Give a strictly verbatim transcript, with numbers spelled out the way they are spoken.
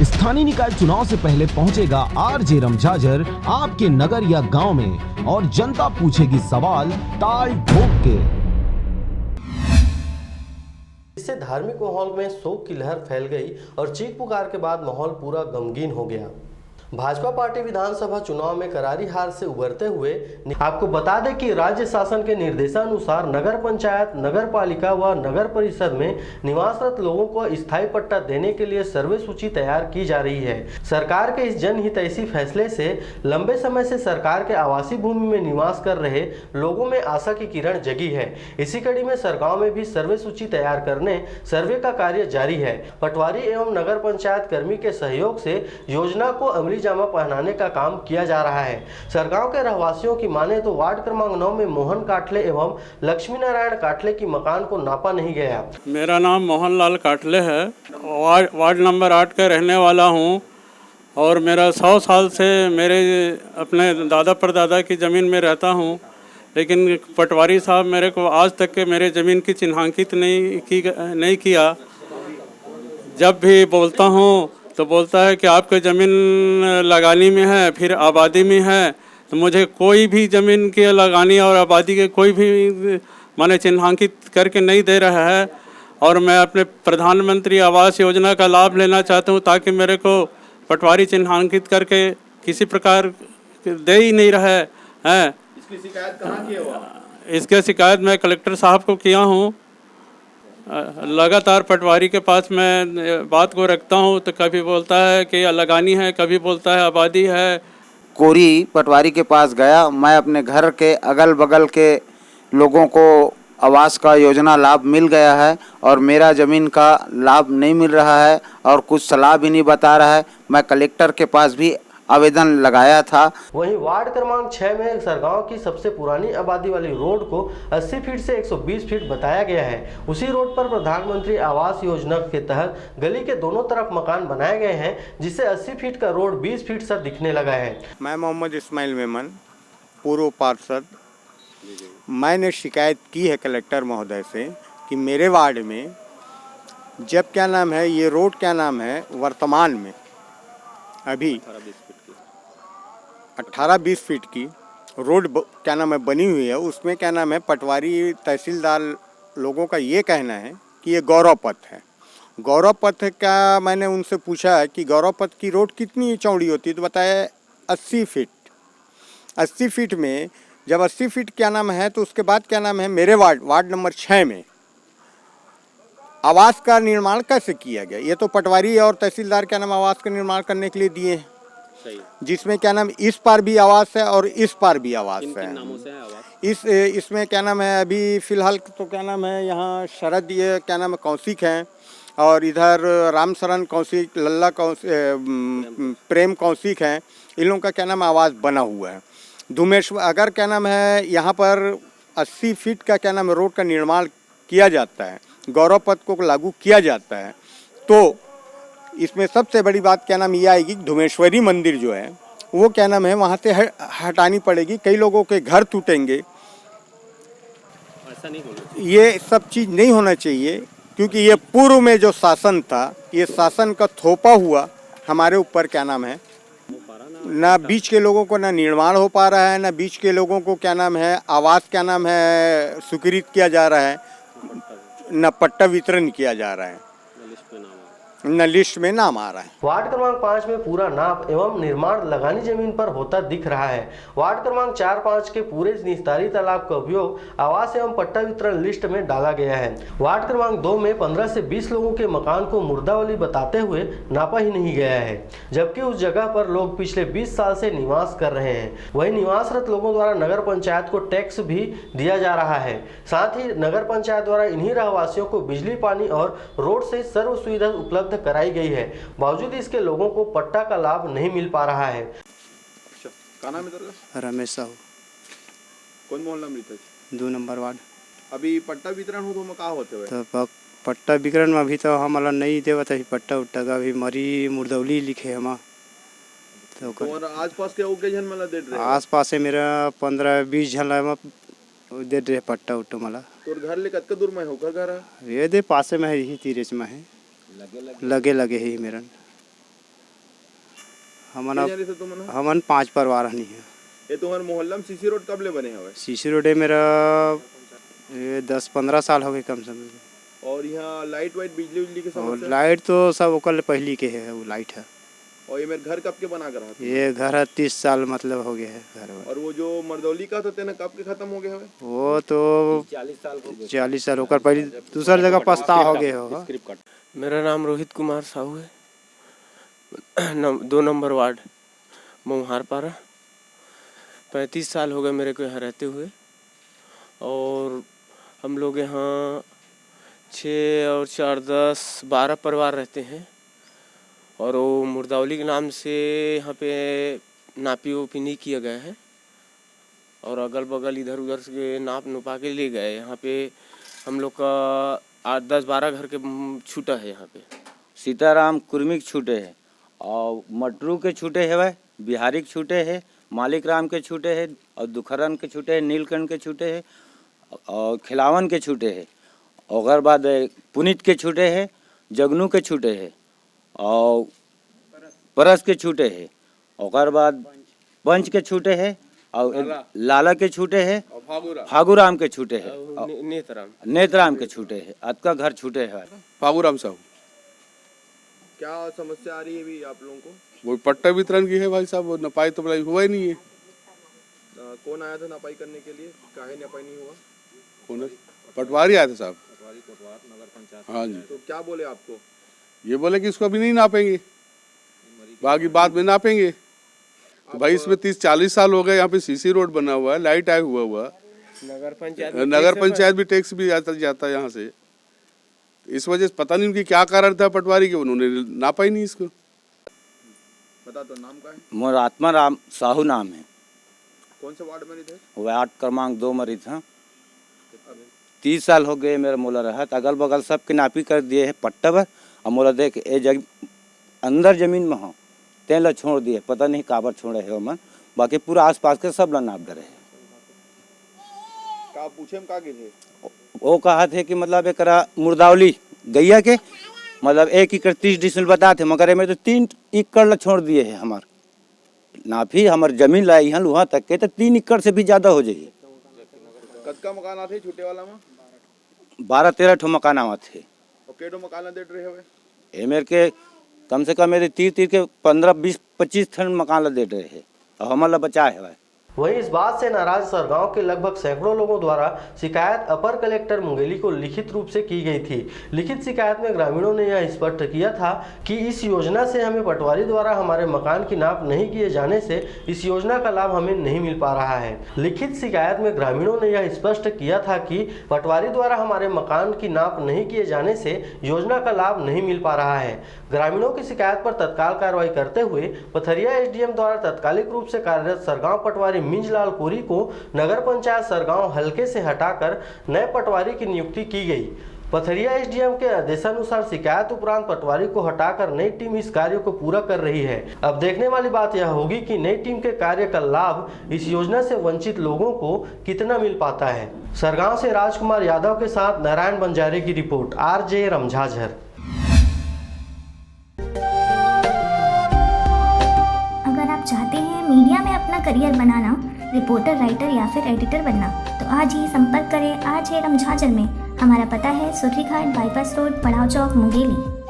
स्थानीय निकाय चुनाव से पहले पहुंचेगा आरजे रमझाझर आपके नगर या गांव में और जनता पूछेगी सवाल ताल ठोक के। इससे धार्मिक माहौल में शोक की लहर फैल गई और चीख पुकार के बाद माहौल पूरा गमगीन हो गया। भाजपा पार्टी विधानसभा चुनाव में करारी हार से उबरते हुए नि-, आपको बता दें कि राज्य शासन के निर्देशानुसार नगर पंचायत, नगर पालिका व नगर परिषद में निवासरत लोगों को स्थायी पट्टा देने के लिए सर्वे सूची तैयार की जा रही है। सरकार के इस जनहितैषी फैसले से लंबे समय से सरकार के आवासीय भूमि में निवास कर रहे लोगों में आशा की किरण जगी है। इसी कड़ी में सरगांव में भी सर्वे सूची तैयार करने सर्वे का कार्य जारी है। पटवारी एवं नगर पंचायत कर्मी के सहयोग से योजना को अमली जामा पहनाने का काम किया जा रहा है। सरगांव के रहवासियों की माने तो वार्ड क्रमांक नौ में मोहन काठले एवं लक्ष्मी नारायण काठले की मकान को नापा नहीं गया। मेरा नाम मोहन लाल काठले है। वार्ड, वार्ड नंबर आठ का रहने वाला हूँ और मेरा सौ साल से मेरे अपने दादा परदादा की ज़मीन में रहता हूँ, लेकिन पटवारी साहब मेरे को आज तक के मेरे ज़मीन की चिन्हांकित नहीं की, नहीं किया। जब भी बोलता हूँ तो बोलता है कि आपकी ज़मीन लगानी में है, फिर आबादी में है, तो मुझे कोई भी ज़मीन के लगानी और आबादी के कोई भी माने चिन्हांकित करके नहीं दे रहा है। और मैं अपने प्रधानमंत्री आवास योजना का लाभ लेना चाहता हूँ, ताकि मेरे को पटवारी चिन्हांकित करके किसी प्रकार दे ही नहीं रहा है। इसकी शिकायत कहाँ की है वो? इसकी शिकायत मैं कलेक्टर साहब को किया हूँ। अ, लगातार पटवारी के पास मैं, अ, बात को रखता हूँ, तो कभी बोलता है कि लगानी है, कभी बोलता है आबादी है। कोरी पटवारी के पास गया, मैं अपने घर के अगल बगल के लोगों को आवास का योजना लाभ मिल गया है और मेरा ज़मीन का लाभ नहीं मिल रहा है और कुछ सलाह भी नहीं बता रहा है। मैं कलेक्टर के पास भी आवेदन लगाया था। वहीं वार्ड क्रमांक छह में सरगांव की सबसे पुरानी आबादी वाली रोड को अस्सी फीट से एक सौ बीस फीट बताया गया है। उसी रोड पर प्रधानमंत्री आवास योजना के तहत गली के दोनों तरफ मकान बनाए गए हैं, जिससे अस्सी फीट का रोड बीस फीट सा दिखने लगा है। मैं मोहम्मद इस्माइल मेमन, पूर्व पार्षद, मैंने शिकायत की है कलेक्टर महोदय से कि मेरे वार्ड में जब क्या नाम है, ये रोड क्या नाम है, वर्तमान में अभी अठारह बीस फीट की रोड ब-, क्या नाम है, बनी हुई है, उसमें क्या नाम है, पटवारी तहसीलदार लोगों का ये कहना है कि ये गौरव पथ है। गौरव पथ का मैंने उनसे पूछा है कि गौरव पथ की रोड कितनी चौड़ी होती है, तो बताया अस्सी फीट। अस्सी फीट में, जब अस्सी फीट क्या नाम है, तो उसके बाद क्या नाम है, मेरे वार्ड, वार्ड नंबर छः में आवास का निर्माण कैसे किया गया? ये तो पटवारी और तहसीलदार क्या नाम आवास का निर्माण करने के लिए दिए हैं, सही। जिसमें क्या नाम इस पार भी आवास है और इस पार भी आवास किन है। किन नामों से है आवास? इस, इसमें क्या नाम है, अभी फिलहाल तो क्या नाम है, यहाँ शरद, ये क्या नाम है, कौशिक हैं और इधर रामशरण कौशिक, लल्ला कौशिक, ए, म, प्रेम कौशिक हैं। इन लोगों का क्या नाम है, आवास बना हुआ है। धुमेश्वर, अगर क्या नाम है, यहाँ पर अस्सी फीट का क्या नाम है, रोड का निर्माण किया जाता है, गौरव पथ को लागू किया जाता है, तो इसमें सबसे बड़ी बात क्या नाम ये आएगी कि धुमेश्वरी मंदिर जो है, वो क्या नाम है, वहाँ से ह-, हटानी पड़ेगी, कई लोगों के घर टूटेंगे। ऐसा नहीं होना चाहिए। ये सब चीज़ नहीं होना चाहिए, क्योंकि ये पूर्व में जो शासन था, ये शासन का थोपा हुआ हमारे ऊपर क्या नाम है, ना बीच के लोगों को ना निर्माण हो पा रहा है, ना बीच के लोगों को क्या नाम है, आवास क्या नाम है, स्वीकृत किया जा रहा है, ना पट्टा वितरण किया जा रहा है, ना लिस्ट में नाम आ रहा है। वार्ड क्रमांक पाँच में पूरा नाप एवं निर्माण लगानी जमीन पर होता दिख रहा है। वार्ड क्रमांक चार पाँच के पूरे निस्तारी तालाब का उपयोग आवास एवं पट्टा वितरण लिस्ट में डाला गया है। वार्ड क्रमांक दो में पन्द्रह से बीस लोगों के मकान को मुर्दावली बताते हुए नापा ही नहीं गया है, जबकि उस जगह पर लोग पिछले बीस साल से निवास कर रहे हैं। वहीं निवासरत लोगों द्वारा नगर पंचायत को टैक्स भी दिया जा रहा है। साथ ही नगर पंचायत द्वारा इन्हीं रहवासियों को बिजली, पानी और रोड से सर्व सुविधा उपलब्ध कराई गई है। बावजूद इसके लोगों को पट्टा का लाभ नहीं मिल पा रहा है। अच्छा, का नाम है तेरा? रमेश साहू। कौन मोहल्ला में रहता है? दो नंबर वार्ड। अभी पट्टा वितरण हो तो ओमा का होते हुए? तो प-, पट्टा वितरण में अभी तो हमला नहीं देवत है पट्टा उट्टा का, अभी मरी मुर्दौली लिखे हमा। तो ओकर और आसपास के अउ के झन मन ला दे रहे हो? आसपास से मेरा पन्द्रह बीस झन ला दे रहे पट्टा उट्टा मला। तोर घर ले कतका दूर में है ओकर घर ह? ये दे पासे में है, यही तीरेच में है। लगे लगे। लगे लगे है मेरन। हमन के अब, जने से तुमन ह? हमन पांच परिवार हनी है। ये तुम्हर मोहल्ला में सीसी रोड कब ले बने हवय? सीसी रोड ये मेरा, ये दस पंद्रह साल हो गए कम से कम। और यहाँ लाइट वाइट, बिजली उजली के और समस्या? लाइट तो सब ओकर ले पहली के है, वो लाइट है। और ये मेर घर कब के बना के रहत? ये घर है तीस साल मतलब हो गए है घर बर। और वो जो मरदौली का था, तेना कब के खत्म हो गए हवे? वो तो चालीस साल हो गए। चालीस साल ओकर पहले दूसर जगह पछतावा हो गए हो। मेरा नाम रोहित कुमार साहू है। नम-, दो नंबर वार्ड, मऊहारपारा। पैंतीस साल हो गए मेरे को यहाँ रहते हुए। और हम लोग यहाँ छः और चार दस, बारह परिवार रहते हैं। और वो मुर्दावली के नाम से यहाँ पे नापी ओपी नहीं किया गया है। और अगल बगल इधर उधर से नाप नुपा के ले गए। यहाँ पे हम लोग का आठ दस बारह घर के, उम, छूटा है यहाँ पे। सीताराम कुर्मी के छूटे है, और मटरू के छूटे है, बिहारी के छूटे है, मालिक राम के छूटे है, और दुखरन के छूटे है, नीलकंठ के छूटे है, और खिलावन के छूटे है, ओकर बाद पुनीत के छूटे है, जगनू के छूटे है, और परस के छूटे है, ओकर बाद पंच के छूटे है, और लाला। लाला के छूटे है, और फागू राम। फागू राम के छूटे है, और और ने-, नेतराम। नेतराम के छूटे है, अतका घर छूटे है। फागू राम साहू। क्या समस्या आ रही है अभी आप लोगों को? वो पट्टा वितरण की है भाई साहब, वो नपाई तो हुआ ही नहीं है। अ, कौन आया था नपाई करने के लिए? काहे नपाई नहीं हुआ? कौन है? पटवारी आया था साहब। पटवारी कोटवार, नगर पंचायत। हाँ जी। तो क्या बोले आपको? ये बोले कि इसको अभी नहीं नापेंगे, बाकी बाद में नापेंगे। तो भाई, इसमें तीस चालीस साल हो गए, यहाँ पे सीसी रोड बना हुआ है, लाइट आया हुआ हुआ, नगर पंचायत भी नगर टैक्स पंचायत भी टैक्स भी आता जाता है यहाँ से। इस वजह से पता नहीं उनकी क्या कारण था पटवारी के, उन्होंने नापा ही नहीं इसको। बता तो, नाम का है? मोर आत्मा राम साहू नाम है। कौन से वार्ड में रहिथे? वार्ड क्रमांक दो में रहिथे। तीस साल हो गए मेरा मोला रहत, अगल बगल सबके नापी कर दिए है पट्टा बर। अब मोला देख, ए जग अंदर जमीन में हो, तेन ला छोड़ दिए, पता नहीं काबर छोड़े है ओमन, बाकी पूरा आसपास के सब ला नाप डरे है। का पूछे में का गिरे? वो कहा थे कि मतलब एकरा मुर्दावली गैया के मतलब एक एकड़ तीस डिसमिल बता थे, मगर एमे तो तीन एकड़ ला छोड़ दिए है हमार। नापी हमर जमीन ला इहाँ लुहा तक के, त तीन एकड़ से भी ज्यादा हो जाही। कतका मकान आथे छूटे वाला म? बारह तेरह ठो मकान आवत हे। अउ के ठो मकान ला दे डरे हवे? ए मेर के कम से कम एदे तीर तीर के पन्द्रह, बीस, पच्चीस ठन मकान ला दे डरे हे, अउ हमर ला बचाए हवय। वहीं इस बात से नाराज सरगांव के लगभग सैकड़ों लोगों द्वारा शिकायत अपर कलेक्टर मुंगेली को लिखित रूप से की गई थी। लिखित शिकायत में ग्रामीणों ने यह स्पष्ट किया था कि इस योजना से हमें पटवारी द्वारा हमारे मकान की नाप नहीं किए जाने से इस योजना का लाभ हमें नहीं मिल पा रहा है। लिखित शिकायत में ग्रामीणों ने यह स्पष्ट किया था कि पटवारी द्वारा हमारे मकान की नाप नहीं किए जाने से योजना का लाभ नहीं मिल पा रहा है। ग्रामीणों की शिकायत पर तत्काल कार्रवाई करते हुए पथरिया एसडीएम द्वारा तत्कालिक रूप से कार्यरत सरगांव पटवारी मिंजलाल कोरी को नगर पंचायत सरगांव हल्के से हटाकर नए पटवारी की नियुक्ति की गई। पथरिया एसडीएम के आदेशानुसार शिकायत उपरांत पटवारी को हटाकर नई टीम इस कार्य को पूरा कर रही है। अब देखने वाली बात यह होगी कि नई टीम के कार्य का लाभ इस योजना से वंचित लोगों को कितना मिल पाता है। सरगांव से राजकुमार यादव के साथ नारायण बंजारे की रिपोर्ट, आरजे रमझाझर। अगर आप चाहते हैं मीडिया में अपना करियर बनाना, रिपोर्टर, राइटर या फिर एडिटर बनना, तो आज ही संपर्क करें आरजे रमझाझर में। हमारा पता है सुर्रीघाट बाईपास रोड, पड़ाव चौक, मुंगेली।